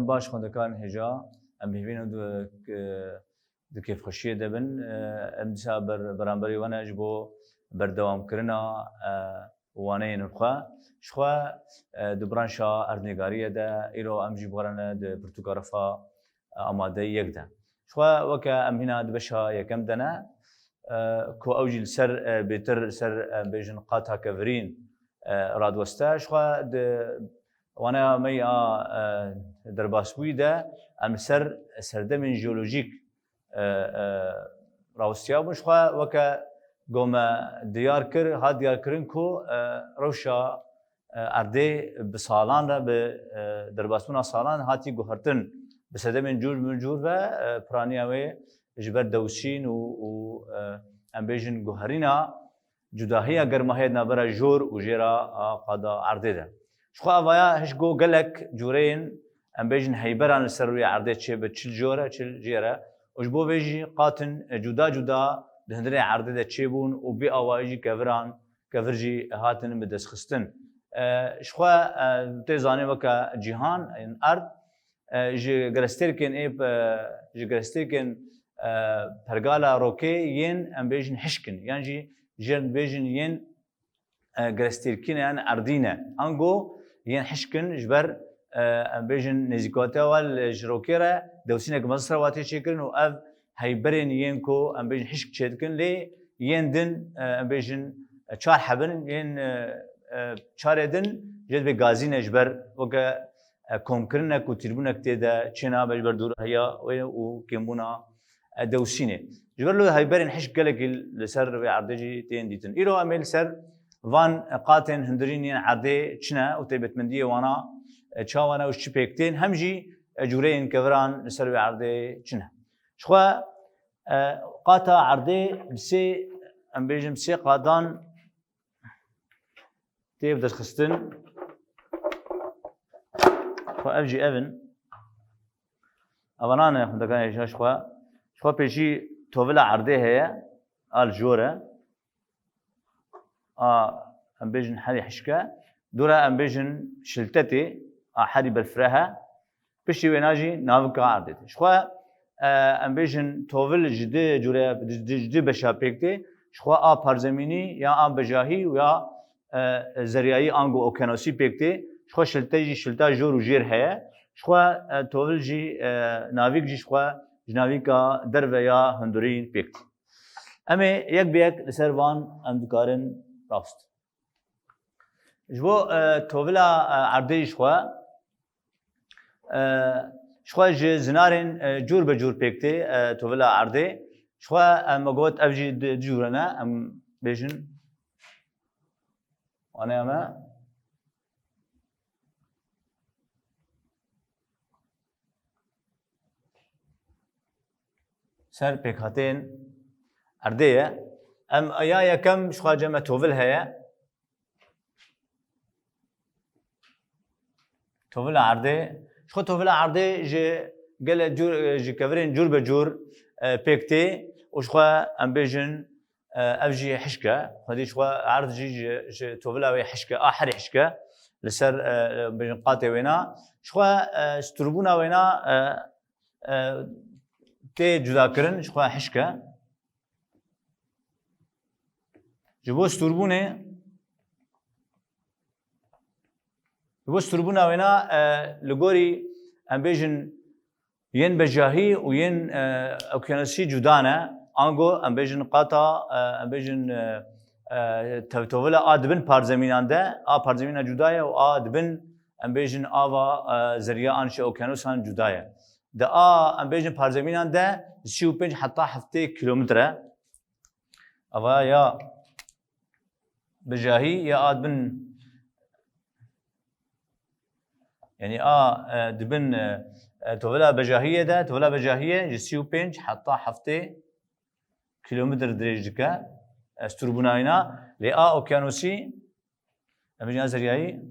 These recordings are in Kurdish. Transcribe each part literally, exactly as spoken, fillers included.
Baş xwendekarên hêja, em bi hêvî ne du-, k-, di kêfxweşiyê de bin. E, em dîsa ber-, beramberî we ne ji bo berdewamkirina, e, waneyên xwe. Ji xwe, e, di branşa erdnêgariyê de îro em jî bi we re ne di pirtûka refa, e, amadeyî yek de. Ji xwe weke em hîna di beşa yekem de ne, e, ku ew jî li ser, e, bêtir li ser, e, bêjin qata kevirîn, e, radiweste. Ji xwe di waneya me ya, e, derbasbûyî de em li ser serdemên jeolojîk, e, e, rawestiyabûn. Ji xwe weke ku me diyar kir, hat diyarkirin ku, e, rewşa, e, erdê bi salan re, bi, e, derbasbûna salan hatî guhertin. Bi sedemên cûr bi cûr ve, e, piraniya wê ji ber dewsîn û, û, e, em bêjin guherîna cudahiya germahiyê di navbera jor û jêra a qada erdê de. Ji xwe evaya hişk ku gelek cûreyên, em bêjin, heyberan li ser rûyê erdê çêbe, çil jor e, çil jêr e. Û ji bo vê jî qatin, e, cuda cuda di hundirê erdê de çêbûn û bê awayî jî keviran, kevir jî hatin bi destxistin. E, ji xwe, e, tê zanîn weke cîhan, yên erd, e, ji gerestêrkên ê, e, ji gerestêrkên, e, pergala rokê yên, em bêjin, hişk in, yan jî jê re dibêjin yên, e, gerestêrkî ne, yan erdî ne. Ango yên hişk in ji ber, e, em bêjin, nêzîkatiya wan li ji rokê re dewsînek mezin ser wan tê çêkirin û ev heyberên yên ku em bêjin hişk çêdikin, lê yên din, e, em bêjin, e, çar heb in, yên, e, e, çarê din jê dibê gazî ne ji ber weke, e, komkirinek û tîrbûnek tê de çênabe ji ber dûrahiya wê û kêmbûna, e, dewsînê. Ji ber lê heyberên hişk gelekî li ser rûyê erdê jî tên dîtin. Îro em ê li ser van, e, qatên hundirîn yên erdê çi ne û taybetmendiyê wana, e, çawa ne û ji çi pêk tên, hem jî, e, cûreyên keviran li ser rûyê erdê çi ne. Ji xwe, e, qata erdê bi sê, em bêjin, bi sê qadan tê bi destxistin. Xwe ev jî ev in. Evanan e xwendekarên hêja ji xwe. Ji xwe pêşî tovila erdê heye. A li jor e. A, em bêjin herî hişk e. Dû re em bêjin şiltetê. A herî berfireh e. Piştî wêna jî navika erdê tê. Ji xwe, e, em bêjin tovil ji du cure, ji, ji du beşa pêk tê. Ji xwe a parzemînî ya a bejahî û ya, e, zeryayî ango okyanusî pêk tê. Ji xwe şilte jî şilta jor û jêr heye. Ji xwe, e, tovil jî, e, navîk jî ji xwe ji navîka derve ya hundirîn pêk tê. Em ê yek bi yek li ser van em dikarin rast. Ji bo, e, tovila, e, erdê jî ji xwe, e, ji xwe ji zinarên, e, cûr be cûr pêk tê, e, tovila erdê. Ji xwe, e, me got ev jî di, di cûre ne, em bêjin. Wane me. Ser pêkhateyên erdê ye. Em ya yekem ji xwe cem e tovil heye. Tovila erdê. Ji xwe tovila erdê ji gelek cûr, ji kevirên cûr be cûr, e, pêk tê û ji xwe em bêjin, e, ev jî hişk e. Xwedî ji xwe erd jî ji, ji tovila wê hişk e, a herî hişk e. Li ser, e, bêjin qatê wêna. Ji xwe, e, stûrbûna wêna, e, e, tê cudakirin, ji xwe hişk e. Ji bo stûrbûnê, ji bo stûrbûna wêna, e, li gorî em bêjin yên bejahî û yên, e, okyanusî cuda ne. Ango em bêjin qata, e, em bêjin, e, e, tevtovila a dibin parzemînan de, a parzemîna cuda ye û a dibin em bêjin ava, e, zerya an jî okyanusan cuda ye. Di a, em bêjin, parzemînan de ji sî û pênc heta heftê kîlometre. Ava ya bijahî ya a dibin, yanî a, e, dibin, e, e, tovila bijahiyê de, tovila bijahiyê ji sî û pênc heta heftê kîlometre dirêj dike, e, stûrbûna wêna. Lê a okyanusî, em bêjin a zeryayî,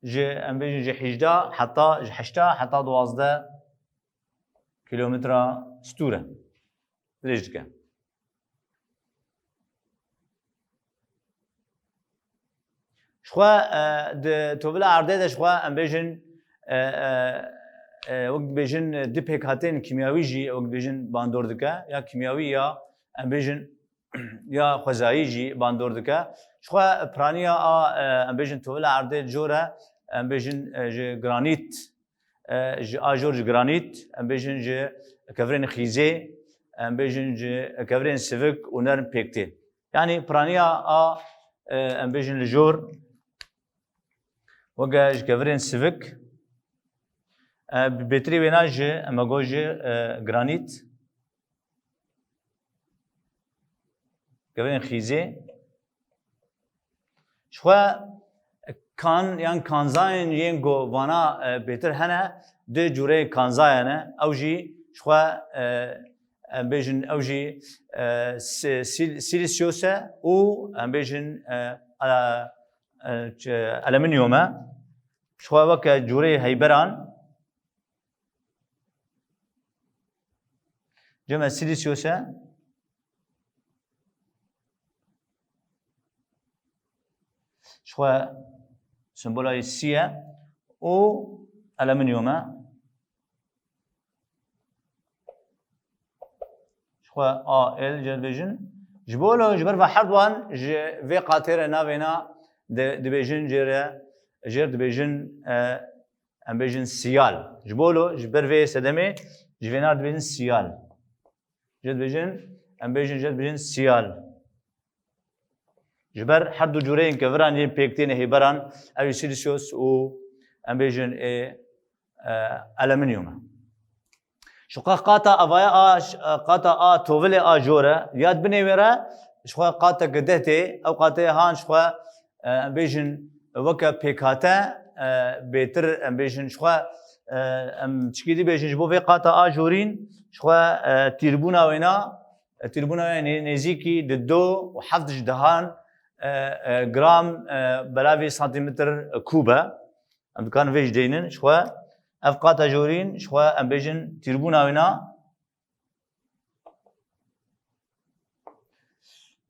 ji, em bêjin, ji hejda heta, ji heşta heta duwazdeh kîlometra stûr e. Dirêj dike. Ji Xwe, e, di tovila erdê de ji xwe em bêjin, e, e, e, wek dibêjin, e, du pêkhatên kîmyawî jî wek dibêjin bandor dike, ya kîmyawî ya em bêjin ya xwezayî jî bandor dike. Ji xwe piraniya a, e, em bêjin tovila erdê jor e, em bêjin, e, ji granît, e, ji a jor ji granît, em bêjin ji kevirên xîzê, em bêjin ji kevirên sivik û nerm pêk tê. Yanî piraniya a, e, em bêjin li jor, weke ji kevirên sivik, e, bi bêtirî wêna ji, em got ji, e, granît, kevirên xîzê. Ji xwe kan yan kanzayên yên ku vana, e, bêtir hene, du cûreyê kanzaya ne. Ew jî ji xwe, e, em bêjin ew jî, e, si-, sil-, silîsyos e û em bêjin, e, a-, e, ç-, alüminyum e. Ji xwe weke cûreyê heyberan. Cem e silîsyos e. Ji xwe simbola wî sî ye û alüminyum e. Ji xwe A L jê dibêjin. Ji bo lo, ji ber ve her duan ji vê qatê re navêna di-, dibêjin jê re, jê re dibêjin, e, em bêjin siyal. Ji bo lo, ji ber vê sedemê ji vêna re dibêjin siyal. Jê dibêjin, em bêjin, jê dibêjin siyal. Ji ber her du cûreyên keviran yên pêk tên heyberan, ew jî silîsyos û em bêjin ê, e, alüminyum e. Ji xwe qata avaya a, qata a tovilê a jor e, ya di binê wê re ji xwe qateke deh tê, ew qatê han ji xwe, e, em bêjin weke pêkhate, e, bêtir em bêjin ji xwe, e, em çikî dî bêjin ji bo vê qata a jorîn, ji xwe, e, tîrbûna wêna, e, tîrbûna wê nê-, nêzîkî di do û heft ji dehan, e, e, gram, e, belavî santîmetr kûb e. Em dikarin vê jî deynin ji xwe. Ev qata jorîn ji xwe em bêjin tîrbûna wêna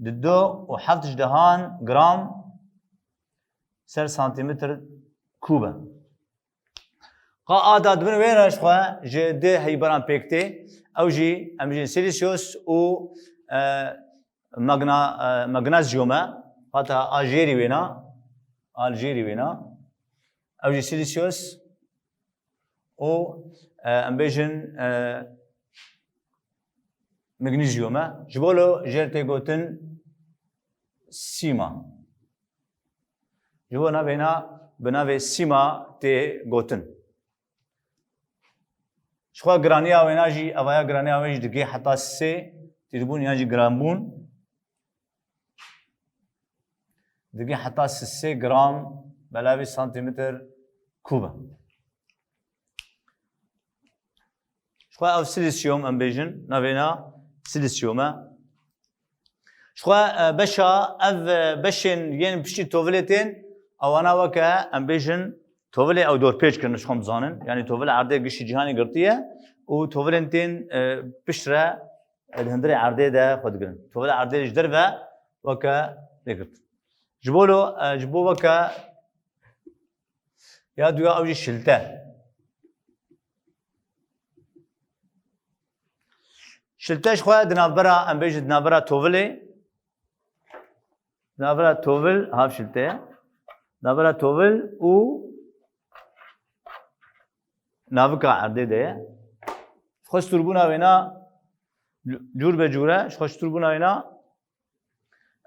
di do û heft ji dehan gram ser santîmetr kûb e. Qa a da dibin wê re ji xwe ji du heyberan pêk tê. Ew jî em bêjin silîsyos û, e, magna-, e, magnezyum e. Qata a jêrî wêna, a li jêrî wêna. Ew jî silîsyos û, e, em bêjin, e, magnezyum e. Ji bo lo jê re tê gotin sîma. Ji bo navêna bi navê sîma tê gotin. Ji xwe giraniya wêna jî, evaya giraniya wê jî digê heta sê tîrbûn yan jî giranbûn. Digê heta sê gram belavî santîmetr kûb e. Ji xwe ev silîsyum em bêjin, navêna silîsyum e. Ji xwe, e, beşa, ev, e, beşên yên piştî tovilê tên, ewana weke em bêjin tovilê ew dorpêç kirin, ji xwe bizanin. Yanî tovil erdê giştî cîhanê girtiye û tovilên tên, e, pişt re, e, di hundirê erdê de xwe digirin. Tovil erdê ji derve weke lê girt. Ji bo lo, e, ji bo weke ya duya ew jî şilte. Şilte ji xwe di navbera, em bêjin di navbera tovilê, di navbera tovil, hav şilte ye. Di navbera tovil û navika erdê de ye. Ji xwe stûrbûna wêna cûr be cûr e, ji xwe stûrbûna wêna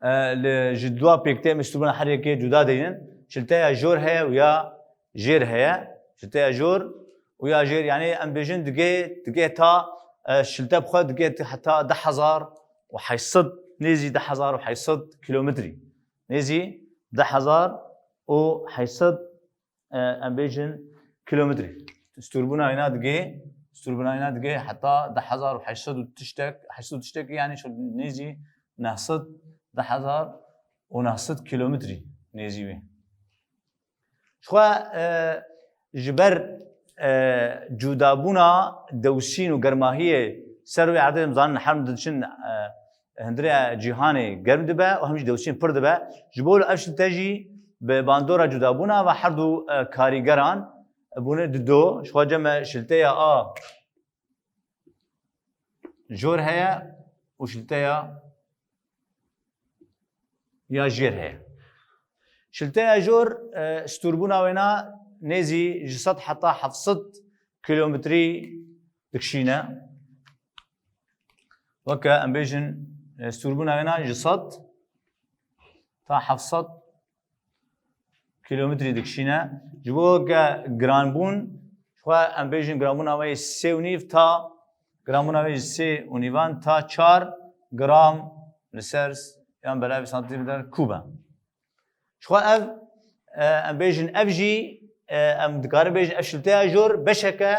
e, li ji dua pêk tê, em stûrbûna her yekê cuda deynin. Şilteya jor heye û ya jêr heye. Şilteya jor û ya jêr, yanî em bêjin digê, digê ta, e, şilte bi xwe digê heta deh hezar û heyşt sed, nêzî deh hezar û heyşt sed kilometrî. Nêzî deh hezar û heyşt sed e, em bêjin kilometrî. Stûrbûna wêna digê, stûrbûna wêna digê heta deh hezar û heyşt sed û tiştek, heyşt sed û tiştek, yanî şu nêzî neh sed, deh hezar û neh sed kilometrî nêzî wê. Ji xwe, e, ji ber, e, cudabûna dewsîn û germahiyê ser wê erdê, em zanin her diçin, e, hundirê cîhanê germ dibe û hem jî dewsîn pir dibe. Ji bo ev şilte jî Bi bandora cudabûna ve her du, e, karîgeran bûne dido. Ji xwe cem me şilteya a jor heye û şilteya ya jêr heye. Şilteya jor, e, stûrbûna wêna nêzî ji sed heta heft sed kilometrî dikişîne. Weke em bêjin, e, stûrbûna wêna ji sed ta heft sed kilometrî dikişîne. Ji bo weke giranbûn, ji xwe em bêjin giranbûna wê sê û nîv ta, giranbûna wê ji sê û nîvan ta çar gram li ser s-, yan belavê santimetre kûb e. Ji xwe ev, e, em bêjin ev jî, e, em dikarin bêjin ev şilteya jor beşeke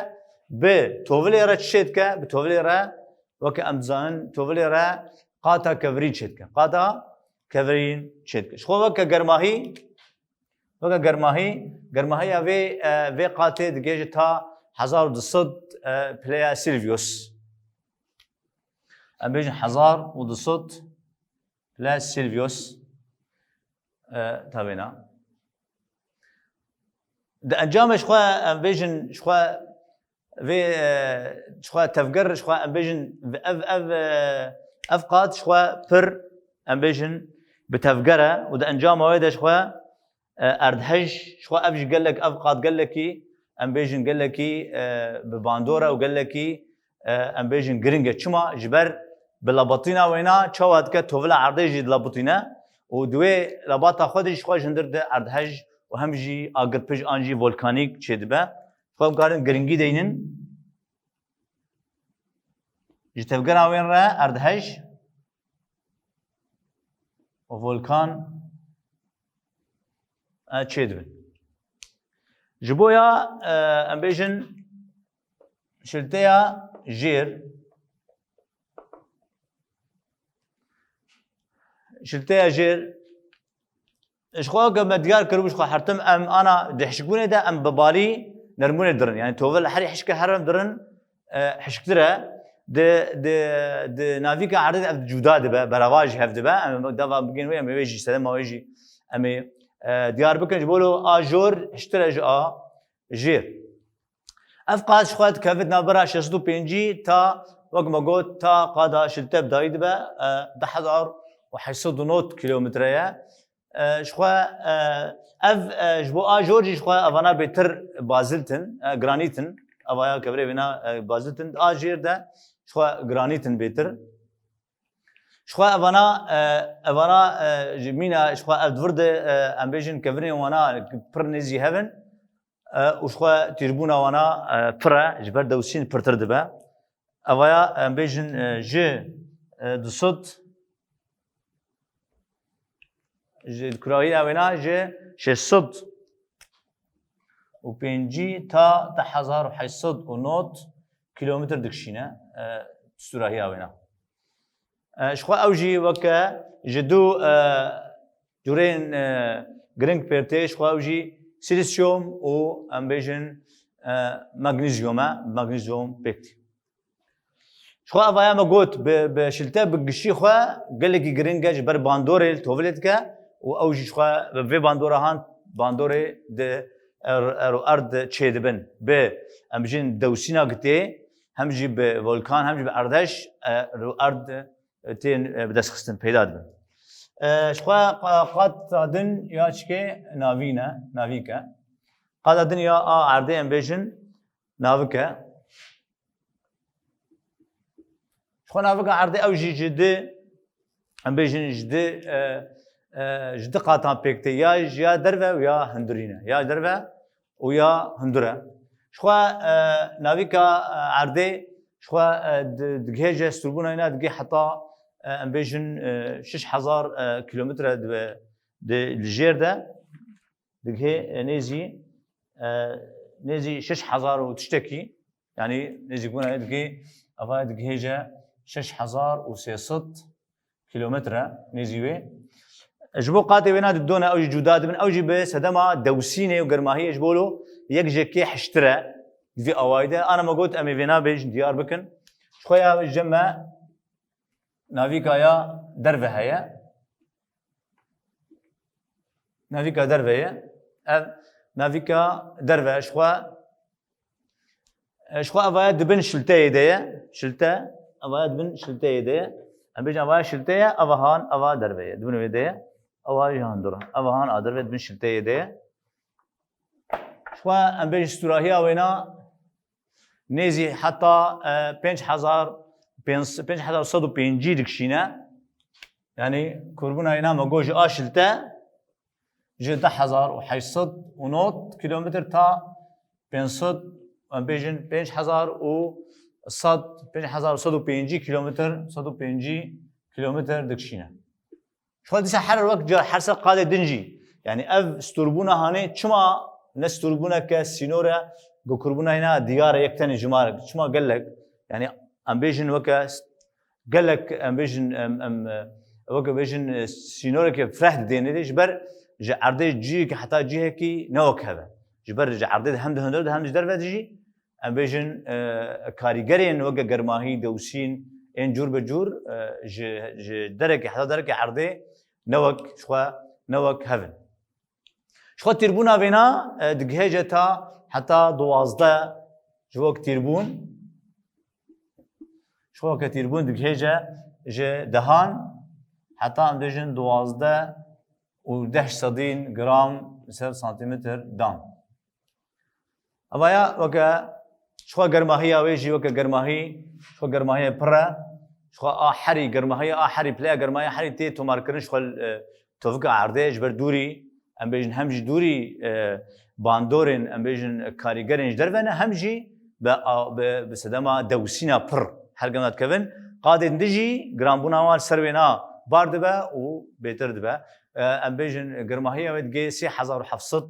bi tovilê re çi çêdike? Bi tovilê re, weke em dizanin, tovilê re qata kevirîn çêdike. Qata kevirîn çêdike. Ji xwe weke germahî, weke germahî, germahiya vê, e, vê qatê digihêje ta hezar û du sed, e, pileya Celsius. Em bêjin hezar û du sed pile Celsius, e, tevêna. Di encamê ji xwe em bêjin, ji xwe vê, e, ji xwe tevger, ji xwe em bêjin ev, ev, e, ev qat ji xwe pir em bêjin bi tevger e û di encama wê de ji xwe e, erdhej, ji xwe ev jî gelek, ev qat gelekî, em bêjin gelekî, e, bi bandor e û gelekî, e, em bêjin giring e. Çima? Ji ber bi labitîna wêna çawa dike, tovila erdê jî dilabitîne û di wê labata xwe de jî ji xwe ji hundir de erdhej û hem jî agirpij an jî volkanîk çêdibe. Ji xwe em karin giringî deynin. Ji tevgera wên re erdhej û volkan, e, çêdibin. Ji bo ya, e, em bêjin şilteya jêr, şilteya jêr, ji xwe ke me diyar kiribû, ji xwe hertim em ana di hişkbûnê de em bi balî nermûnê dirin. Yani tovil herî hişke herin dirin, e, hişktir e. Di, di, di navîka erdê de ev cuda dibe, berava jî hev dibe. Em deva bigên wê, em ê wê jî, sedema wê jî em ê, e, diyar bikin. Ji bo lo a jor hiştir e ji a jêr. Ev qat ji xwe dikevit navbera şeş sed û pêncî ta, wek me got, ta qada şilte bi dawî dibe, e, du hezar û heşt sed û nod kilometre ye. E, ji xwe, e, ev, e, ji bo a jor jî ji xwe evana bêtir bazîlt in, e, granît in. Evaya kevirê vêna, e, bazîlt in. A jêr de ji xwe granît in bêtir. Ji xwe evana, e, evana, e, ji mîna ji xwe ev di vir de, e, em bêjin kevirên wana pir nêzî hev in, e, û ji xwe tîrbûna wana, e, pir e, ji ber dewsîn pirtir dibe. Evaya em bêjin, e, ji, e, du sed, ji kurahîna wêna ji şeş sed û pêncî ta du hezar û heşt sed û nod kilometr dikişîne, e, stûrahiya wêna. E, ji xwe ew jî weke ji du, e, cûrên, e, giring pêr tê, ji xwe ew jî sîlîsyum û em bêjin, e, magnîzyum e, magnîzyum pêk tê. Ji xwe evaya me got, bi, bi şilte bi gişî xwe gelekî giring e, ji ber bandorê li tovilê dike û ew jî ji xwe bi vê bandora han bandorê di er, er û erd çêdibin. Bi, em bijin dewsîna gitê, hem jî bi volkan, hem jî bi erdhej, e, er û erd tên, e, bi dest xistin, peyda dibin. E, ji xwe qa-, qata din ya çikê navîn e, navîk e. Qata din ya a erdê em bêjin navik e. Ji xwe navika erdê ew jî ji di, em bêjin ji di, e, e, ji di qatan pêk tê. Ya ji ya derve û ya hundirî ne. Ya derve û ya hundir e. Ji xwe, e, navîka, e, erdê, ji xwe, e, di, digihêje stûrbûna wêna digihê heta, e, em bêjin, e, şeş hezar, e, kilometre di, di, li jêr de. Digihê, e, nêzî, e, nêzî şeş hezar û tiştekî, yanî nêzîkbûna wê digihê, eva digihêje şeş hezar û sê sed kilometre nêzî wê. Ji bo qatê wêna didone, ew jî cuda dibin, ew jî bi sedema dewsînê û germahiyê ji bo lo yek ji yekê hiştir e. Di vî awayî de, ana me got, em ê vêna bêjin diyar bikin. Ji xwe ya cem me navîka ya derve heye. Navîka derve ye. Ev navîka derve ji xwe, e, ji xwe evaya dibin şilteyê de ye. Şilte, evaya dibin şilteyê de ye. Em bêjin evaya şilte ye, eva han, eva derve ye. Dibin wê de ye. Ewa jî han dura. Eva han a derve dibin şilteyê de ye. Ji xwe em bêjin stûrahiya wêna nêzî heta, e, pênc hezar, pênc, pênc hezar sed û pêncî dikişîne. Yanî kurbûna wêna me got ji a şilte ji deh hezar û heşt sed û nod kilometr ta pênc sed, em bêjin pênc hezar û sed, pênc hezar û sed û pêncî kilometr, sed û pêncî kilometr dikişîne. Ji xwe dîsa her wek car her ser qadê din jî. Yanî ev stûrbûna hanê çima ne stûrbûneke sînor e, gokurbûna hêna diyar e, yek tenê jimar, çima gelek, yanî em bêjin weke s-, gelek, em bêjin, em, em, e, weke bêjin, e, sînoreke fireh didêne de ji ber ji erdê cihekî heta cihekî ne wek hev e. Ji ber ji erdê de hem di hundir de hem ji derve de jî em bêjin, e, karîgerên weke germahî, dewsîn, ên cûr be cûr, e, ji, ji derekê heta derekê erdê ne wek ji xwe, ne wek hev in. Ji xwe tîrbûna vêna, e, digihêje ta heta duwazdeh ji wek tîrbûn. Ji xwe weke tîrbûn digihêje ji dehan heta em bêjin duwazdeh û deh sedîn gram li ser santîmetr dan. Evaya weke ji xwe germahiya wê jî weke germahî, ji xwe germahiya pir e, ji xwe a herî, germahiya a herî, pileya germahiya herî tê tomarkirin ji xwe, e, tovika erdê ji ber dûrî, em bêjin hem ji dûrî, e, bandorên, em bêjin karîgerên ji derve ne, hem jî bi a-, bi, bi sedema dewsîna pir her gema dikevin. Qadên di jî giranbûna wan li ser wêna bar dibe û bêtir dibe. E, em bêjin germahiya wê digê sê hezar û heft sed,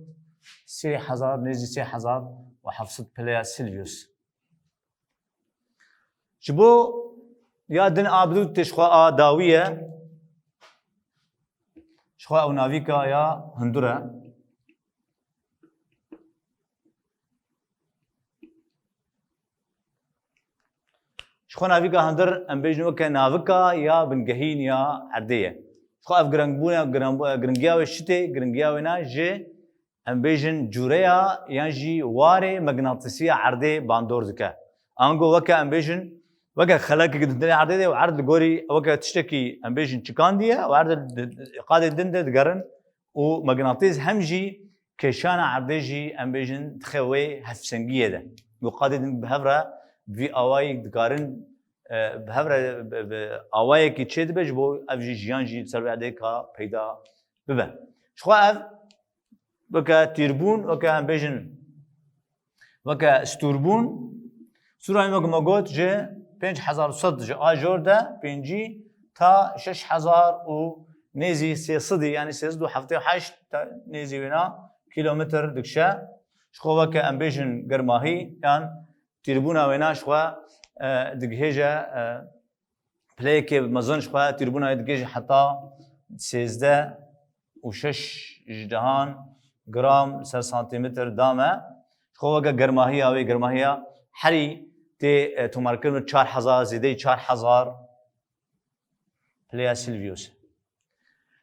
sê hezar, nêzî sê hezar û heft sed pileya Celsius. Ji bo ya din a bidû tê ji xwe a dawî ye. Ji xwe ew navîka ya hundir e. Ji xwe navîka hundir em bêjin weke navika ya bingehîn ya erdê ye. Ji xwe ev girengbûna, girengbû-, giringiya wê şitê, giringiya wê na ji em bêjin cûreya yan jî warê megnatîsî ya erdê bandor dike. Ango weke em bêjin, weke xelekek di hundirê erdê de û erd li gorî weke tiştekî em bêjin çikandiye û erd di, di, qadê din de digerin û megnatîs hem jî kêşana erdê jî em bêjin dixe wê hevsengiyê de. Û qadê din bi hev re bi vî awayî dikarin, e, bi hev re bi, bi awayekî çê dibe ji bo ev jî jiyan jî li ser vê erdê ka peyda bibe. Ji xwe ev weke tîrbûn, weke em bêjin, weke stûrbûn. Stûra wê weke me got ji pênc hezar û sed ji a jor de pêncî ta şeş hezar û nêzî sê sedî, yanî sê sed û heftê û heşt ta nêzî wêna kilometr dikişe. Ji xwe weke em bêjin germahî yan tîrbûna wêna ji xwe, e, digihêje, e, Pileyekê mezin ji xwe tîrbûna wê digihêje heta sêzdeh û şeş ji dehan gram li ser santîmetr dame. Ji xwe weke germahiya wê, germahiya herî tê, e, tomarkirin çar hezar, zêdeyî çar hezar pileya Silvius.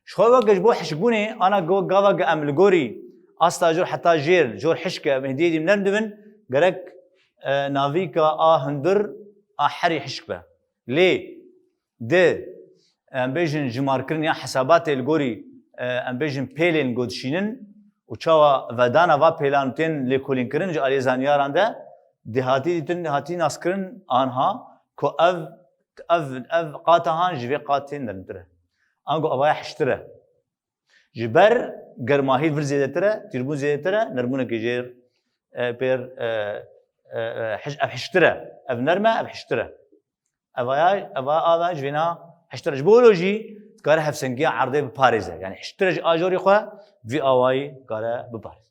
Ji xwe weke ji bo hişkbûnê, ana go-, gava ge em li gorî asta jor heta jêr, jor hişk e, em hêdiyê dî nerm dibin, gerek, e, navîka a hundir a herî hişk be. Lê di, em bêjin, jimarkirin ya hesabatê li gorî, e, em bêjin, pêlên ku dişînin û çawa vedana va pêlan tên lêkolînkirin ji aliyê zanyaran de, di hatî dîtin, hatî naskirin anha ku ev, ev, ev qata han ji vê qatê nermtir e. Ango evaya hiştir e. Ji ber germahî vir zêdetir e, tîrbûn zêdetir e, nermbûnekê jêr, e, pêr, e, e, e, hiş-, ev hiştir e. Ev nerm e, ev hiştir e. Evaya, eva ava ji vêna hiştir e. Ji bo wilo jî dikare hevsengiya erdê biparêze. Yanî hiştir e ji a jorê xwe vî awayî dikare biparêze.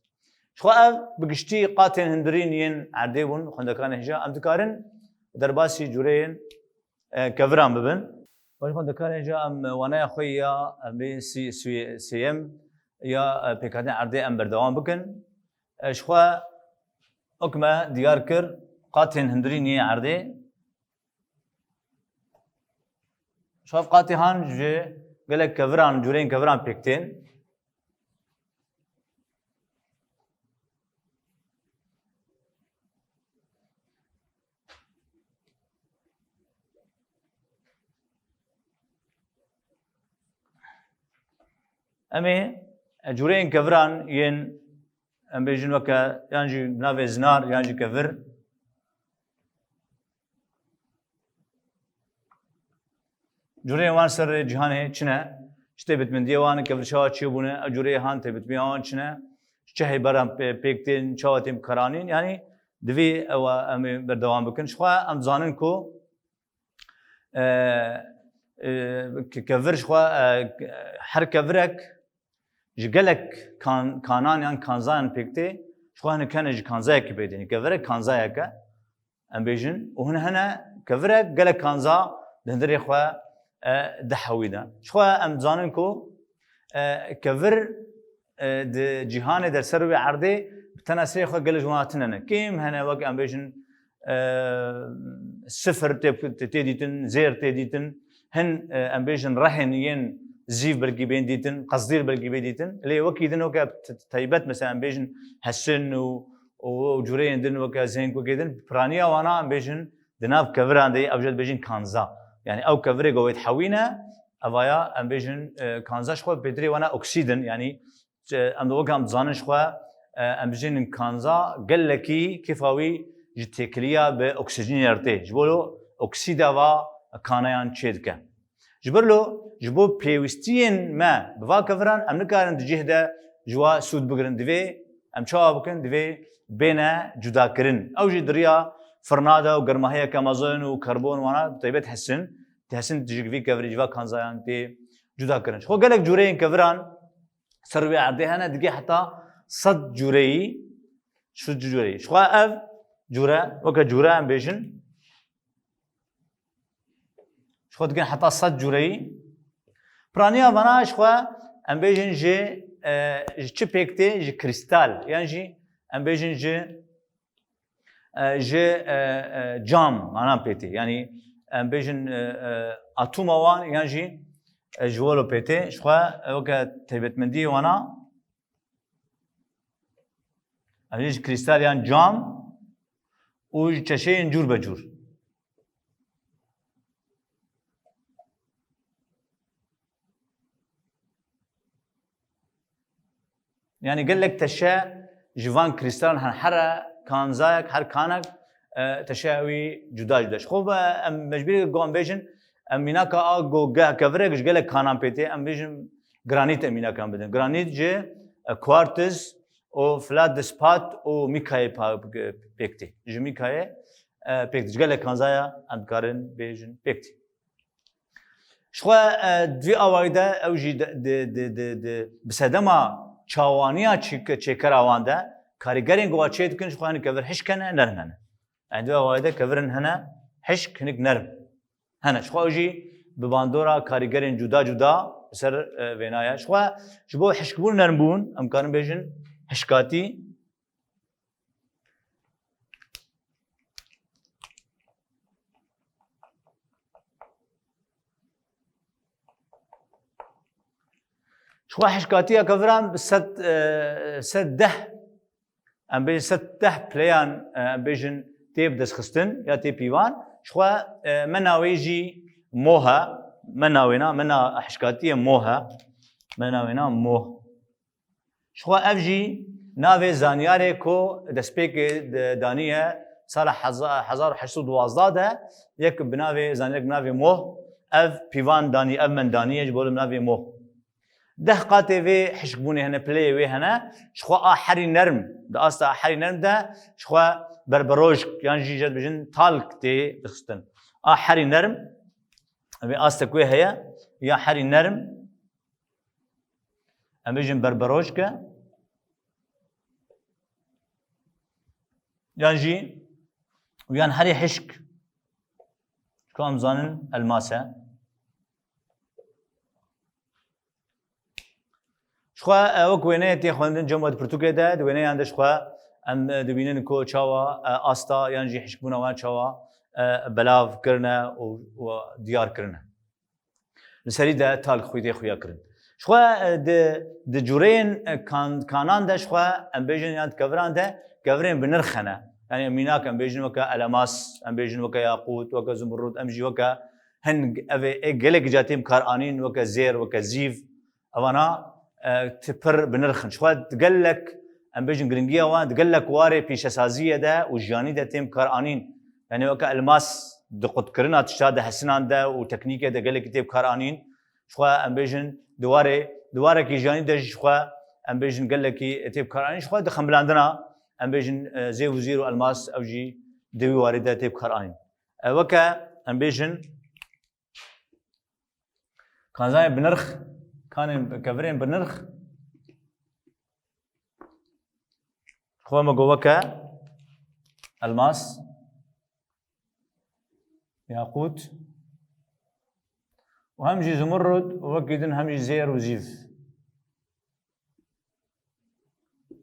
Ji xwe ev bi giştî qatên hundirîn yên erdê bûn, xwendekanê hêja, em dikarin derbasî cûreyên, e, keviran bibin. Wek xwendekanê hêja em waneya xwe ya, em bê sî-, sî-, sêyem ya, e, pêkhatina erdê em berdewam bikin. E, ji xwe wek me diyar kir, qatên hundirîn yên erdê. Ji xwe ev qatê han ji gelek keviran, cûreyên keviran pêk tên. Em ê, e, cûreyên keviran yên, em bêjin weke, yan jî navê zinar, yan jî kevir. Cûreyên wan ser cîhanê çi ne? Çi taybetmendiyê wan, kevir çawa çêbûne? Ew cûreyê han taybetmendiyê wan çi ne? Çi çehê beran pê-, pêk tên, çawa tên bikaranîn? Yanî divê ew em ê berdewam bikin. Jixwe em dizanin ku, e, e, ke-, kevir jixwe, e, her kevirek ji gelek kan-, kanan yan kanzayan pêk tê, jixwe hinek hene ji kanzayekî pêk tên. Kevirek kanzayek e. Em bêjin, û hine hene kevirek gelek kanza di hundirê xwe, e, dihewîne. Jixwe em dizanin ku, e, kevir, e, di cîhanê de ser wê erdê bi tena serê xwe gelek ji wan tune ne. Kêm hene wek em bêjin, e, sifir tê, tê, tê dîtin, zêr tê dîtin, hin, e, em bêjin rehên yên zîv belkî bên dîtin, qezdîr belkî bê dîtin. Lê wekî din weke t-, taybet mesela em bêjin hesin û û, û cûreyên din weke zênkokê din, piraniya wana em bêjin di nav keviran de, ev jî dibêjin kanza. Yanî ew kevirê ku wê dihewîne, evaya em bêjin, e, kanza jixwe pêdirê wana oksîd in, yanî, e, em di weke em dizanin jixwe, e, em bijînin kanza gelekî kêfa wî ji têkiliya bi oksîjînê re tê. Ji bo lo oksîda va kanayan çêdike. Ji ber lo, ji bo pêwîstiyên me bi va keviran, em nikarin di cih de ji wa sûd bigirin. Divê em çawa bikin? Divê bêne cudakirin. Ew jî di riya firna de û germahiyeke mezin û karbon wana, bi taybet hesin, tê hesin ji vî kevirî, ji va kanzayan tê cudakirin. Ji xwe gelek cûreyên keviran ser wê erdê hene, digê heta sed cûreyî, sed cûreyî. Ji xwe ev cûre, weke cûre em bêjin, Ji xwe dikin heta sed cûreyî. Piraniya vana ji xwe em bêjin ji, e, ji çi pêk tê? Ji krîstal. Yan jî em bêjin ji, e, ji, e, e, cam, mana pê tê. Yanî em bêjin, e, e, atoma wan yan jî, e, ji welo pê tê. Ji xwe, e, weke taybetmendiyê wana, em bêjin ji krîstal yan cam û ji çeşeyên cûr be cûr. Yanî gelek teşe ji van krîstalan her, her kanzayek, her kanek, e, teşeya wî cuda cuda. Ji xwe ve em mecbûrî gon bêjin, em mînaka a go ge-, kevirek ji gelek kanan pê tê, em bêjin granît em mînaka em bidin. Granît ji, e, kuartiz û feldspatî û mîkayê pa-, pêk tê. Ji mîkayê, e, pêk tê. Ji gelek kanzaya em dikarin bêjin pêk tê. Ji xwe, e, di vî awayî de ew jî di, di, di, di, di, bi sedema çawaniya çî-, çêkera wan de karîgerên ku wa çê dikin ji xwe hinek kevir hişk hene, nerm hene. Yanî di vî awayî de kevirên hene hişk, hinek nerm hene. Ji xwe ew jî bi bandora karîgerên cuda cuda li ser, e, vêna ye. Ji xwe ji bo hişkbûn, nermbûn, em karin bêjin hişkatî. Ji xwe hişkatiya keviran bi sed, e, sed deh, em bêjin sed deh pileyan, e, em bêjin tê bi dest xistin ya tê pîvan. Ji xwe, e, mena wê jî moh e, mena wêna, mena hişkatiyê moh e, mena wêna moh. Ji xwe ev jî navê zanyarê ku destpêkê de daniye sala heza-, hezar û heşt sed û duwazdeh de yek bi navê, zanyarek bi navê Moh ev pîvan danî, ev men daniye ji bo li navê Moh. Deh qatê vê hişkbûnê hene, pileyê wê hene. Ji xwe a herî nerm, di asta a herî nerm de ji xwe berberojk yan jî jê dibêjin talk tê dixistin. A herî nerm, vê astek wê heye, ya herî nerm, Em bêjin berberojke yan jî û yan herî hişk, ku em zanin elmas e. Ji xwe, e, wek wêneyê tê xwendin cem we di pirtûkê de, di wêneyan de ji xwe em, e, dibînin ku çawa, e, asta yan jî hişkbûna wan çawa, e, belav kirine û, û diyar kirine. Li serî de talk xwîdê xuya kirin. Ji xwe, e, di, di cûreyên, e, kan-, kanan de ji xwe em bêjin yan di keviran de kevirên bi nirx hene. Yanî mînak em bêjin weke elemas, em bêjin weke yaqût, weke zumurrûd, em jî weke hin ev ê, ê gelek ca tên bi kar anîn, weke zêr, weke zîv. Evana, e, ti pir bi nirx in. Jixwe di gelek, em bêjin, giringiya wan di gelek warê pîşesaziyê de û jiyanî de tên bi kar anîn. Yanî weke elmas di qutkirina tişta de hesinan de û teknîkê de gelekî tê bi kar anîn. Jixwe em bêjin di warê, di warekî jiyanî de jî jixwe em bêjin gelekî tê bi kar anîn. Jixwe di xembilandina em bêjin, e, zêv û zîr û elmas ew jî di wî warê de tê bi kar anîn. E, weke em bêjin Kanzayên bi nirx, kanên kevirên bi nirx. Xwe me got weke elmas, yaqût û hem jî zumurrud û wekî din hem jî zêr û zîv.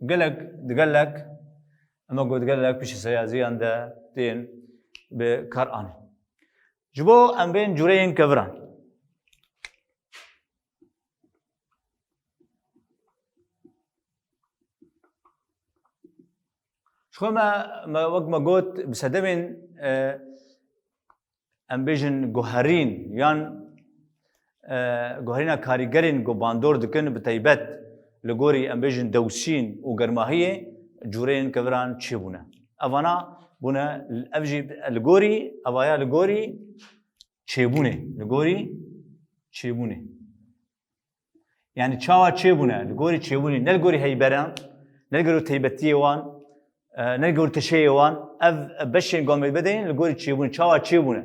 Gelek, di gelek, em got gelek pîşesaziyan de tên bi kar anîn. Ji bo em bên cûreyên keviran. Ji xwe me, me, wek me got, bi sedemên, e, em bêjin guherîn yan, e, guherîna karîgerên ku bandor dikin, bi taybet li gorî, em bêjin, dewsîn û germahiyê cûreyên keviran çêbûne. Evana bûne, ev jî li gorî, evaya li gorî çêbûnê, li gorî çêbûnê. Yani çawa çêbûne, li gorî çêbûnê, ne li gorî heyberan, ne li gorî taybetiyê wan, e, ne li gorî teşeyê wan, ev beşên gamê bedeyên li gorî çêbûnê, çawa çêbûne.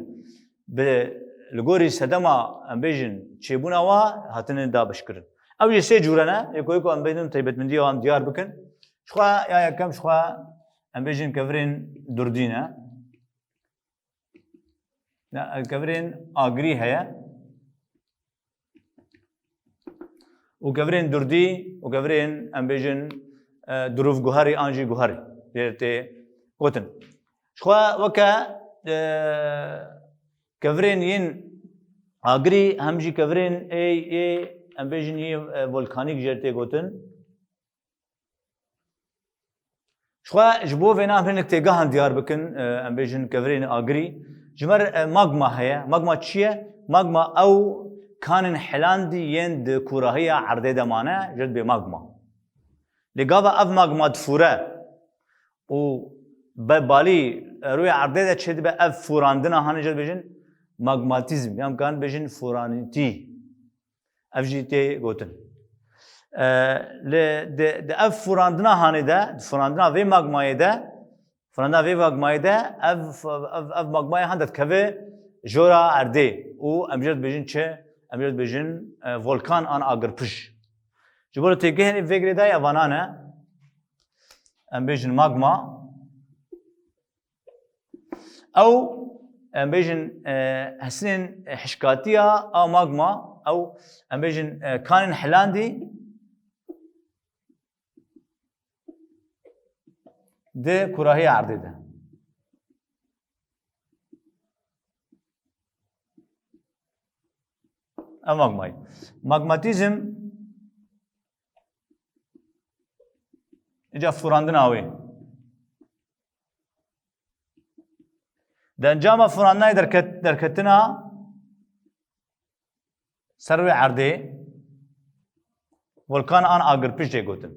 Bi, li gorî sedema, em bêjin, çêbûna wa hatine dabeşkirin. Ew jî sê cûre ne, yeko yeko em bêjin taybetmendiya wan diyar bikin. Jixwe ya yekem, jixwe em bêjin kevirên durdî ne. Ne, kevirên agirî heye. Û kevirên durdî û kevirên, em bêjin, e, durûv guherî an jî guherî jê tê gotin. Jixwe weke, e, kevirên yên agirî hem jî kevirên ê, ê, em bêjin, yê, e, volkanîk jê tê gotin. Jixwe ji bo vêna em hinek têgehan diyar bikin, e, em bêjin kevirên agirî. Ji me re, e, magma heye. Magma çi ye? Magma ew kanên hilandî yên di kûrahiya erdê de mane, jê dibê magma. Lê gava ev magma difûre û be balî, e, rûyê erdê de çêdibe, ev fûrandina hanê jê dibêjin magmatîzm, yan karin bêjin fûranîtî. Ev jî tê gotin. E, li, di, di ev fûrandina hanê de, di fûrandina vê magmayê de, fûrandina vê magmayê de, ev, ev, ev magmayê hande dikeve jora erdê û em jê dibêjin çi? Em jê dibêjin, e, volkan an agirpij. Ji bo têgihê vê girêdayî evanan e. Em bêjin magma. Ew, em bêjin, e, hesinên hişkatiya a magma, ew, em bêjin, e, kanên hilandî di kûrahiya erdê de. Ev magmayî. Magmatîzm, îca fûrandina wê. Di encama fûrandinayê derket-, derketina ser wê erdê, volkan an agirpij jê gotin.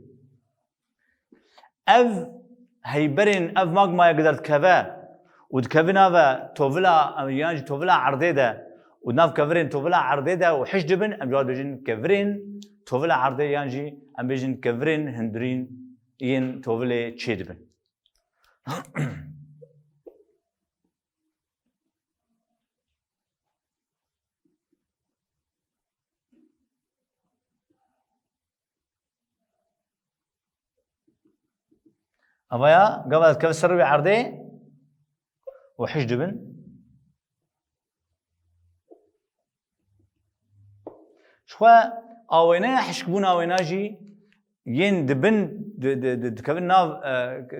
Ev heyberên, ev magmaya ku derdikeve û dikeve nava tovila, yan jî tovila erdê de û nav kevirên tovila erdê de û hiş dibin, em jê dibêjin kevirên tovila erdê yan jî em bêjin kevirên hundirîn yên tovilê çêdibin. Avaya gava dikeve ser wê erdê û hiş dibin. Jixwe awêneya hişkbûna wêna jî yên dibin, di, di, di, dikevin nav, e,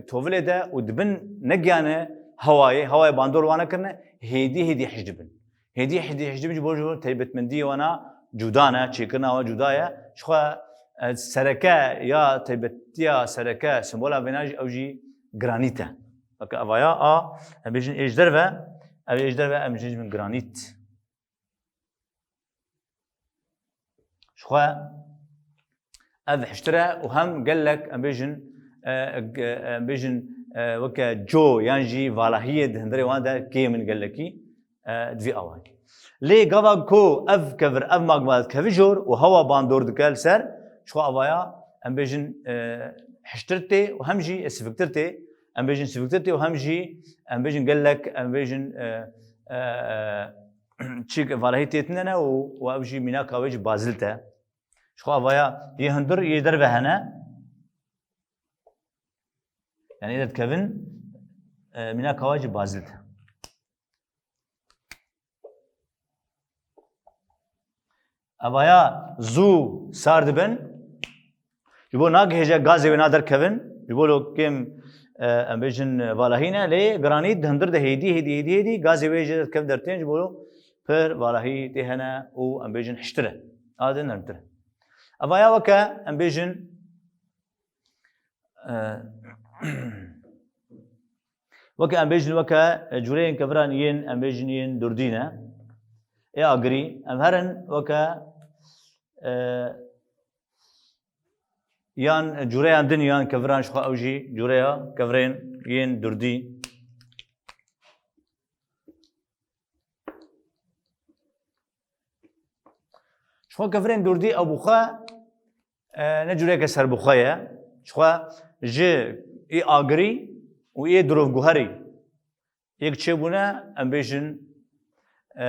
tovilê de û dibin negiyane hewayê, hewayê bandor wan nekirine, hêdî hêdî hiş dibin. Hêdî hêdî hiş dibin ji bo, ji bo taybetmendiyê wana cuda ne, çêkirina wan cuda ye. Jixwe, e, sereke ya taybetiya sereke, sembola vêna jî ew jî granît e. Weke evaya a, em bêjin ê ji derve, ev ê ji derve, em jî dibin granît. Jixwe ev hiştir e û hem gelek, em bêjin, e, g-, em bêjin, e, weke co yan jî valahiyê di hundirê wan de kêm in gelekî, e, di vî awayî. Lê gava ku ev kevir, ev magma dikeve jor û hewa bandor dike li ser, ji xwe avaya, em bêjin, e, hiştir tê û hem jî siviktir tê, em bêjin siviktir tê û hem jî, em bêjin gelek, em bêjin, e, e, e, çîk valahî tê tune ne û, û ev jî mînaka wê jî bazîlt e. Ji xwe avaya yê hundir yê derve hene. Yani yê derdikevin, e, mînaka wê jî bazîlt e. Evaya zû sar dibin. Ji bo nagihêje gazê wê naderkevin. Ji bo lo kêm, e, em bêjin, e, valahî ne, lê giranî di hundir de hêdî, hêdî, hêdî, hêdî gazê wê jê derkevin dertên, ji bo lo pir valahî tê hene û em bêjin hiştir e. A de nermtir e. Evaya weke em bêjin, e, weke em bêjin weke, e, cûreyên keviran yên em bêjin yên durdî ne, ê agirî, em herin weke, e, yan cûreyan din yan keviran ji xwe ew jî cûreya kevirên yên durdî. Ji xwe kevirên durdî ew bi xwe, e, ne cûreke serbixwe ye. Ji xwe ji ê agirî û ê dirovguherî yek çêbûne, em bêjin, e,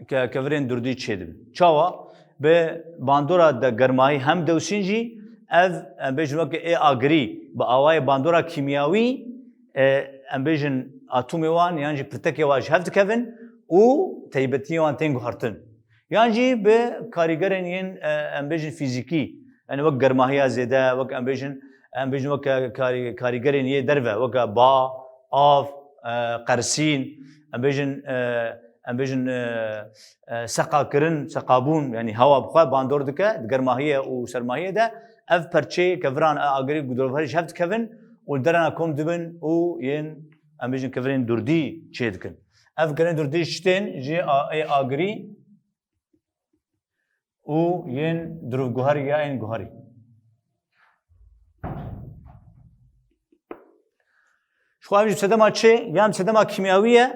ke-, kevirên durdî çêdibin. Çawa? Bi bandora de germayî hem dewsîn jî ev, em bêjin weke ê agirî bi awayê bandora kîmyawî, e, em bêjin atomê wan yan jî pirtekê wan ji hev dikevin û teybetiyê wan tên guhertin. Yan jî bi karîgerên yên, e, em bêjin fîzîkî, yani wek germahiya zêde, wek em bêjin, em bêjin weke karî-, karîgerên yê derve, weke ba, av, e, qersîn, em bêjin, e, em bêjin, e, e, seqakirin, seqabûn, yani hewa bi xwe bandor dike, di germahiyê û sermahiyê de ev perçeyê keviran, e, agirî gudoverî ji hev dikevin û li derana kom dibin û yên, em bêjin, kevirên durdî çê dikin. Ev kevirên durdî ji tên, ji a-, ê agirî û yên dirûvguherî ya yên guherî. Ji xwe ev jî sedema çê, yan sedema kîmyawî ye.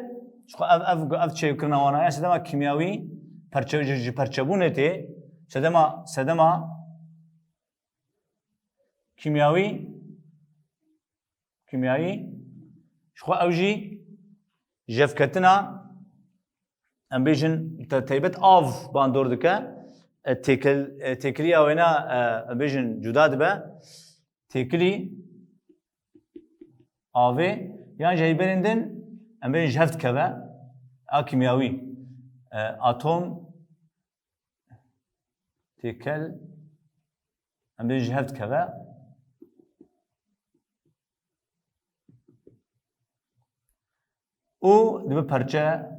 Ji xwe ev, ev, ev çêkirina wana ye. Sedema kîmyawî, perçe-, ji, ji perçebûnê tê. Sedema, sedema kîmyawî, kîmyayî. Ji xwe ew jî jevketina, em bêjin, te-, teybet av bandor dike. E, têkil-, e, têkiliya wêna, e, em bêjin cuda dibe. Têkilî avê yan ji heyberên din, em bêjin ji hev dikeve. A kîmyawî, e, atom, têkel, em bê ji hev dikeve û dibe perçe,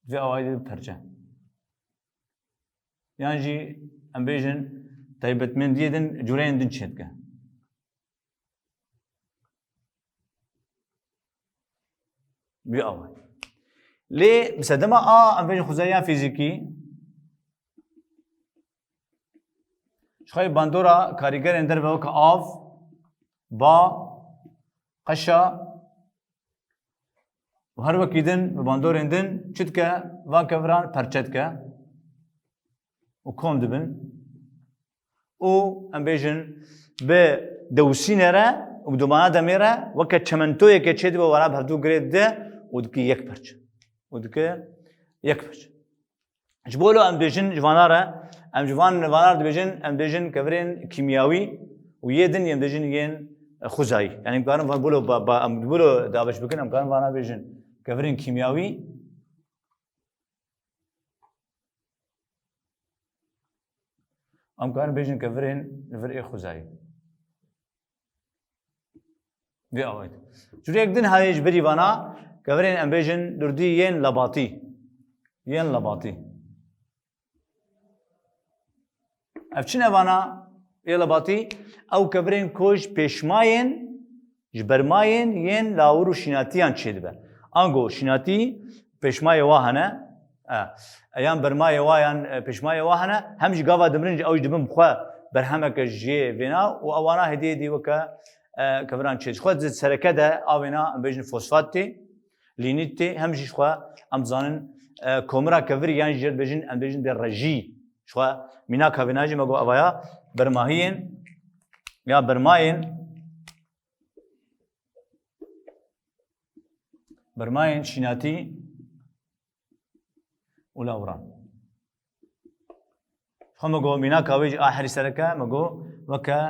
vê awayî dibe perçe. Yan jî em bêjin taybetmendiyê din, cûreyên din çêdike. Bi awayî. Lê bi sedema a, em bêjin xwezaya fîzîkî, ji xwe bandora karîgerên derve weke av, ba, qeşa û her wekî din bi bandorên din çi dike, van keviran perçe dike û kom dibin. Û em bêjin bi dewsînê re û bi domana demê re weke çementoyeke çêdibe, wana bi hevdû girê dide û dike yek perçe. Û dike yek perçe. Ji bo lo em bêjin ji vana re, em ji van, vana re dibêjin, em bêjin kevirên kîmyawî û yê din em bêjin yên xwezayî. Yani em karin van, bo lo ba, ba, em bo lo dabeş bikin, em karin vana bêjin kevirên kîmyawî. Em karin bêjin kevirên li vir ê xwezayî. Vê awayî. Cûrek din heye ji berî vana, kevirên em bêjin durdî yên lebatî. Yên lebatî. Ev çi ne vana ê lebatî? Ew kevirên ku ji pêşmayên, ji bermayên yên lawir û şînatiyan çêdibe. Ango şînatî pêşmayê wa hene, E, e, yan bermayê wa yan, e, pêşmayê wa hene, hem jî gava dimirin jî ew jî dibin bi xwe berhemeke jê vêna û ewana hêdî hêdî weke, e, keviran çê. Ji xwe di sereke de a wêna em bêjin fosfat tê, lînît tê, hem jî ji xwe em dizanin, e, komira kevirî yan jî jê dibêjin, em bêjin dê rejî. Ji xwe mînaka vêna jî me got evaya bermahiyên ya bermayên Bermayên şînatî û lawran. Xwe me got mînaka wê jî a herî sereke me got weke,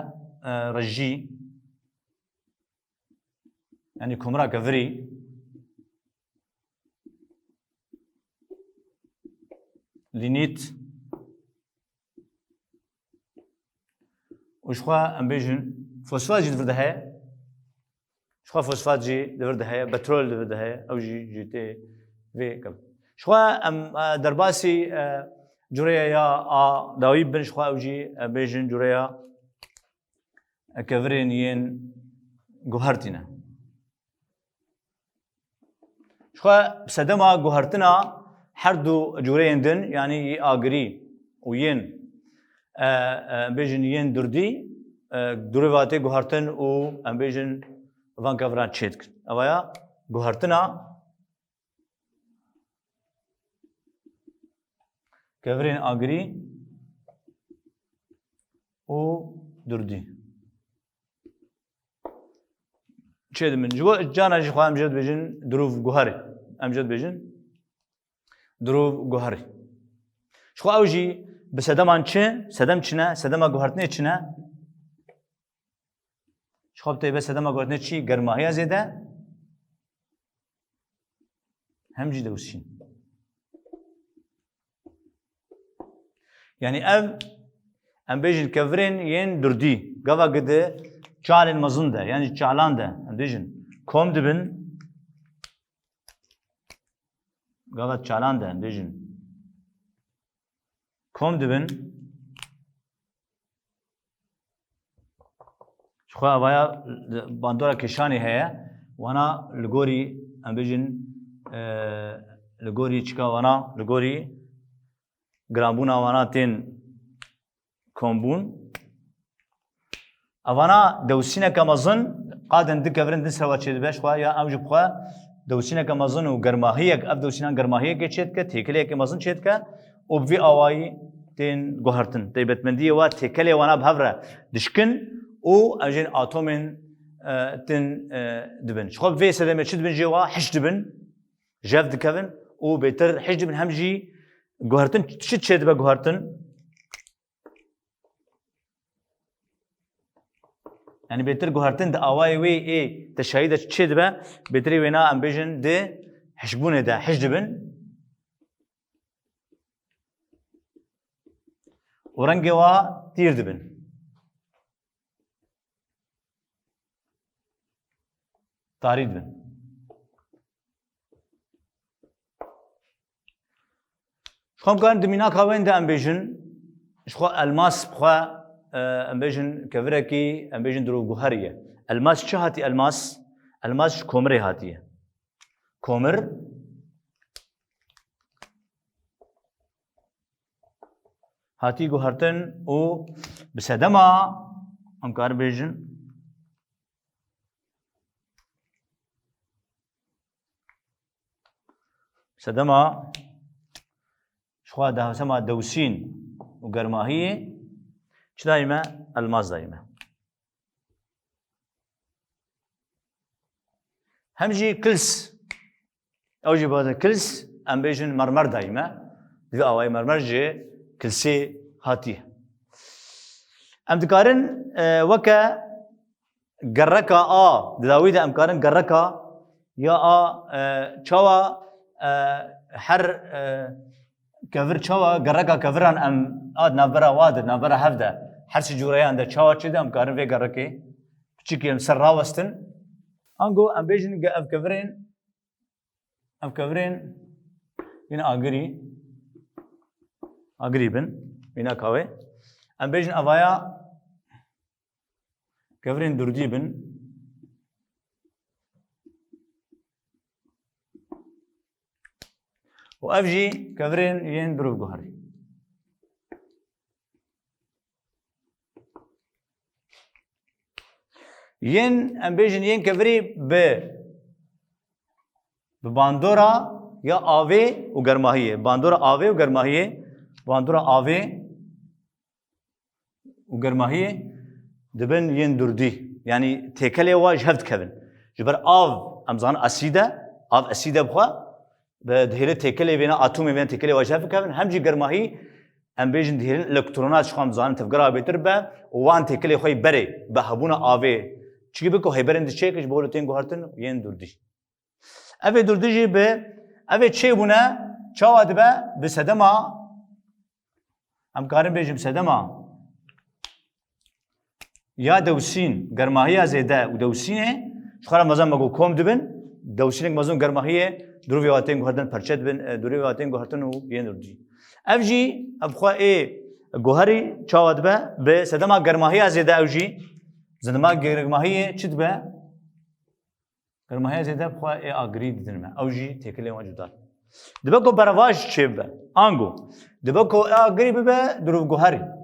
e, rejî, yanî komira kevirî, lînît, û ji xwe em bêjin fosfat jî di vir de heye. Ji xwe fosfat jî di vir de heye, petrol di vir de heye, ew jî, jî tê vê kevin. Ji xwe em, e, derbasî, e, cureya ya a dawî bin, ji xwe ew jî, e, bêjin cureya, e, kevirên yên guhertî ne. Ji xwe bi sedema guhertina her du cûreyên din, yanî yê agirî û yên, e, e, em bêjin yên durdî, e, durê ve tê guhertin û em bêjin van keviran çêdikin. Ev ya guhertina kevirên agirî û durdî. Çêdibin. Ji bo cana jî xwe em jê dibêjin dirûv guherî. Em jê dibêjin dirûv guherî. Ji xwe ew jî bi sedeman çi? Sedem çi ne? Sedema guhertinê çi ne? Ji xwe bi taybet sedema guhertinê çi? Germahiya zêde. Hem jî dewsîn. Yanî ev, em bêjin kevirên yên durdî. Gava gi di çalên mezin de, yanî çalan de, em bêjin kom dibin. Gava çalan de, em bêjin kom dibin. Ji xwe evaya bandora kêşanê heye. Wana li gorî, em bêjin, e, li gorî çika wana, li gorî giranbûna wana tên kombûn. Evana dewsîneke mezin, qadên di kevirên din sera çêdibe, ji xwe ya ew ji bi xwe dewsîneke mezin û germahiyek, ev dewsînan germahiyekê çêdike, têkileyekê mezin çêdike û bi vî awayî tên guhertin. Taybetmendiyê wa têkelê wana bi hev re dişkin û ev jên atomên, e, tin, e, dibin. Ji xwe bi vê sedemê çi dibin jê wa? Hiş dibin, jev dikevin û bêtir hiş dibin. Hem jî guhertin, çi çêdibe guhertin? Yanî bêtir guhertin di awayê wê ê teşayî de çêdibe, bêtirê wêna em bêjin di hişbûnê de hiş dibin û rengê wa tîr dibin. Tarî dibin. Ji xwe em karin di mînaka wên de em bêjin, ji xwe elmas bi xwe, e, em bêjin kevirekî, em bêjin dirûvguherî ye. Elmas çi hatî elmas? Elmas ji komirê hatiye. Komir hatî guhertin û bi sedema em karin bêjin, sedema ji xwe de, sedema dewsîn û germahiyê çi dayî me? Elmas dayî me. Hem jî kils. Ew jî bazen kils, em bêjin mermer dayî me. Di vî awayî mermer ji kilsê hatiye. Em dikarin, e, weke gereka a, di dawî de em karin gereka ya a, e, çawa, e, her, e, kevir çawa, gereka keviran em a di navbera wa de, navbera hev de, her sî cûreyan de çawa çêde em karin vê gerekê piçikê em ser rawestin. Ango em bêjin ge ev kevirên, ev kevirên yine agirî, agirî bin, mînaka wê. Em bêjin evaya kevirên durdî bin. Û ev jî kevirên yên durûvguherî. Yên, em bêjin, yên kevirî bi, bi bandora ya avê û germahiyê. Bandora avê û germahiyê. Bandora avê û germahiyê dibin yên durdî. Yanî têkelê wa ji hev dikevin. Ji ber av, em zanin asîd e, av asîd e bi xwe, bi dihêle têkelê vêna, atomê vêna têkelê wa ji hev dikevin. Hem jî germahî, em bêjin, dihêlin elektrona, ji xwe em zanin tevgera bêtir be û wan têkelê xwe yê berê, bi hebûna avê çikî bike û hê berên diçêkin ji bo hilo tên guhertin yên durdî. Ev ê durdî jî bi, ev ê çêbûne, çawa dibe? Bi sedema, em karin bêjin sedema ya dewsîn, germahiya zêde û dewsînê, ji xwe re mezin me got kom dibin, dewsînek mezin germahiyê, durûvê wa tên guhertin perçe dibin, e, durûvê wa tên guhertin û yên durdî. Ev jî, ev xwe ê guherî çawa dibe? Bi sedema germahiya zêde ew jî, sedema germahiyê çi dibe? Germahiya zêde bi xwe ê agirî didin me. Ew jî têkilê wan cuda. Dibe ku berevaj çêbibe. Ango. Dibe ku ê agirî bibe durûvguherî.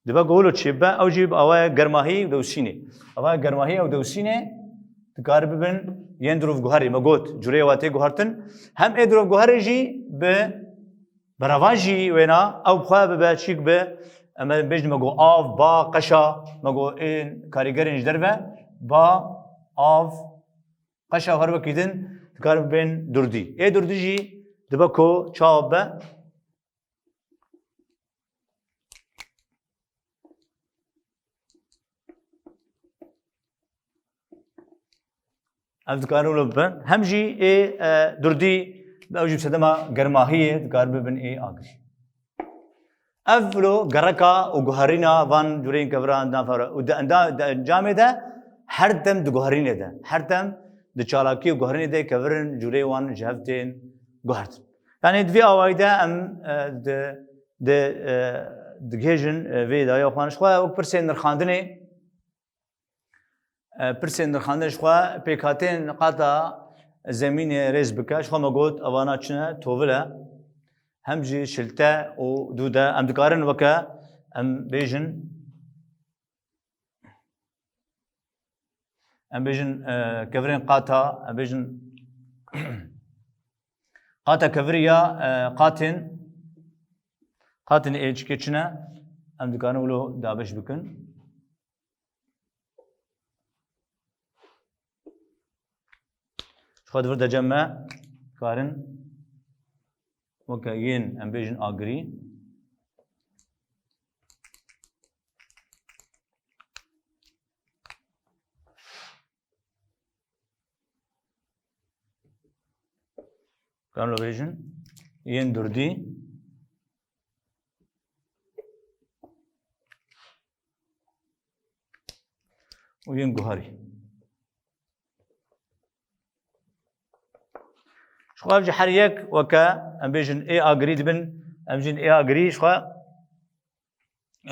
Dibe ku wilo çêbibe, ew jî bi awaya germahî û dewsînê. Awaya germahî û dewsînê dikare bibin yên durûvguherî. Me got, cureyê wa tê guhertin. Hem ê durûvguherê jî bi Berevajî wêna, ew bi xwe bibe çîk bi, em ê bêjin me got av, ba, qeşa, me got ên karîgerên ji derve, ba, av, qeşa her wekî din dikarin bibên durdî. Ê durdî jî dibe ku çawa bibe? Ev dikarin wilo bibin. Hem jî ê, e, durdî, ew jî bi sedema germahiyê dikarin bibin ê agirî. Ev wilo gereka û guherîna van cureyên keviran di nav xwe re. Û di enda-, di encamê de her dem di guherînê de, her dem di çalakî û guherînê de kevirin cureyê wan ji hev tên guhertin. Yanî di vî awayî de em, e, di, di, e, digihêjin, e, vê dawiya xwe. Ji xwe wek pirsên nirxandinê, e, pirsên nirxandinê ji xwe pêkhateyên qata zemînê rêz bike. Ji xwe me got, evana çi ne, tovil e. Hem jî şilte û dûde. Em dikarin weke, em bêjin, em bêjin, e, kevirên qata, em bêjin, qata kevirî ya, e, qatên, qatên ê çikê çi ne, em dikarin wilo dabeş bikin. Ji xwe di vir de cem me karin weke yên, em bêjin, agirî. Karin lo bêjin, yên durdî û yên guherî. Ji xwe ev jî her yek weke, em bêjin, ê agirî dibin, em jîn ê agirî ji xwe,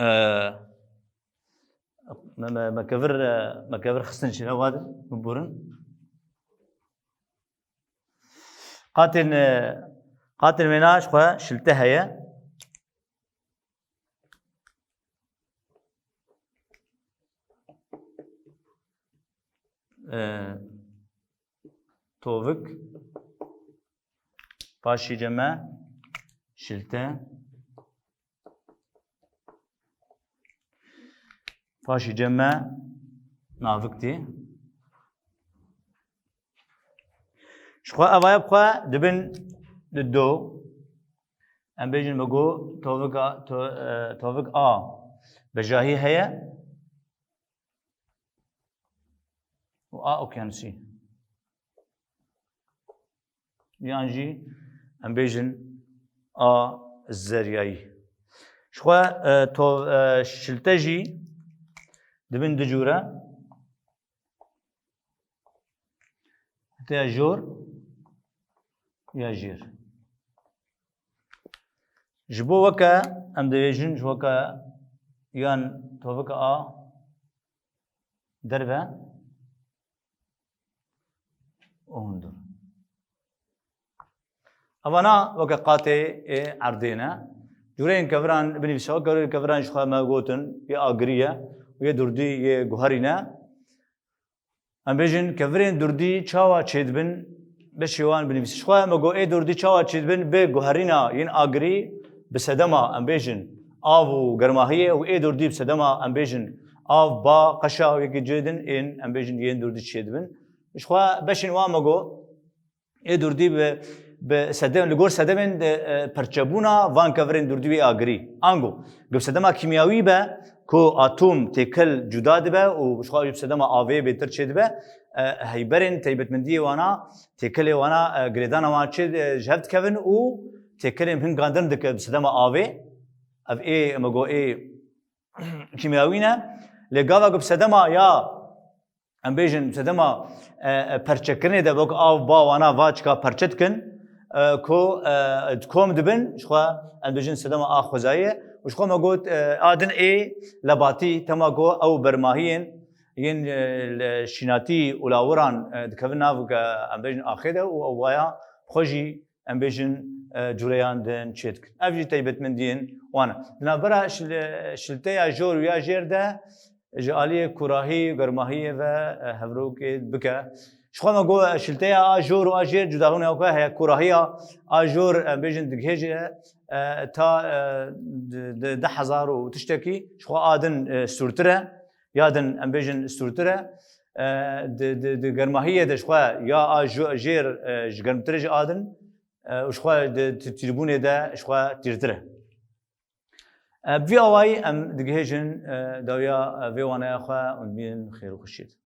e, me, me, me kevir, e, me kevir xistin çêne, wa din, biborin. Qatên, e, qatên wêna ji xwe şilte heye. E, tovik, paşî cem me şilte, paşî cem me navik tê. Ji xwe evaya bi xwe dibin di do. Em bêjin me got tovik a, to-, e, tovik a bejahî heye û a okyanusî. Yan jî em bêjin a zeryayî. Ji xwe, e, to-, e, şilte jî dibin du cûre. Te ya jor ya jêr. Ji bo weke em dibêjin, ji weke yan tovika a derve û hundir. Evana weke qatê ê erdê ne. Cûreyên keviran binivîse, weke keviran ji xwe me gotin, yê agirî ye û yê durdî yê guherî ne. Em bêjin, kevirên durdî çawa çêdibin, beşê wan binivîse. Ji xwe me got, ê durdî çawa çêdibin, bi guherîna yên agirî, bi sedema, em bêjin, av û germahiyê û ê durdî bi sedema, em bêjin, av, ba, qeşa û yekî cê din ên, em bêjin, yên durdî çêdibin. Ji xwe beşên wan me got, ê durdî bi, bi sedem, li gor sedemên, e, e, perçebûna van kevirên durdî wê agirî. Ango, bi sedema kîmyawî be, ku atom têkil cuda dibe û ji xwe bi sedema avê bêtir çêdibe, e, heyberên taybetmendiyê wana, têkilê wana, e, girêdana wan çê, e, ji hev dikevin û têkilên hingan din dike bi sedema avê. Ev ê, me got, ê kîmyawî ne. Lê gava ku bi sedema ya, em bêjin, sedema, e, e, perçekirinê de, wek av, ba, wana va çika perçe dikin, e, ku, e, dikom dibin, ji xwe, em bêjin, sedema a xwezayê ye. Û ji xwe me got, e, a din ê lebatî, tema ku ew bermahiyên yên, e, li şînatî û lawiran, e, dikevin nav, e, em bêjin, axê de û ew waya xwe jî em bêjin, e, cûreyan din çê dikin. Ev jî taybetmendiyên wan e. Di navbera şil-, şilteya jor û ya jêr de ji aliyê kûrahî û germahiyê ve, e, hevrokê bike. Ji xwe me got, e, şilteya a jor û a jêr cudabûna xwe heye. Kûrahiya a jor, em bêjin, digihêje, e, ta, e, di, di, deh hezar û tiştekî, ji xwe a din, e, stûrtir e, ya din, em bêjin, stûrtir e. E, di, di, di germahiyê de ji xwe ya a jo-, jêr, e, ji germtir e ji a din. E, û ji xwe di ti-, tîrbûnê de ji xwe tîrtir e. E, bi vî awayî em digihêjin, e, dawiya, e, vê waneya xwe û dibînin xêr û xweşiyê de.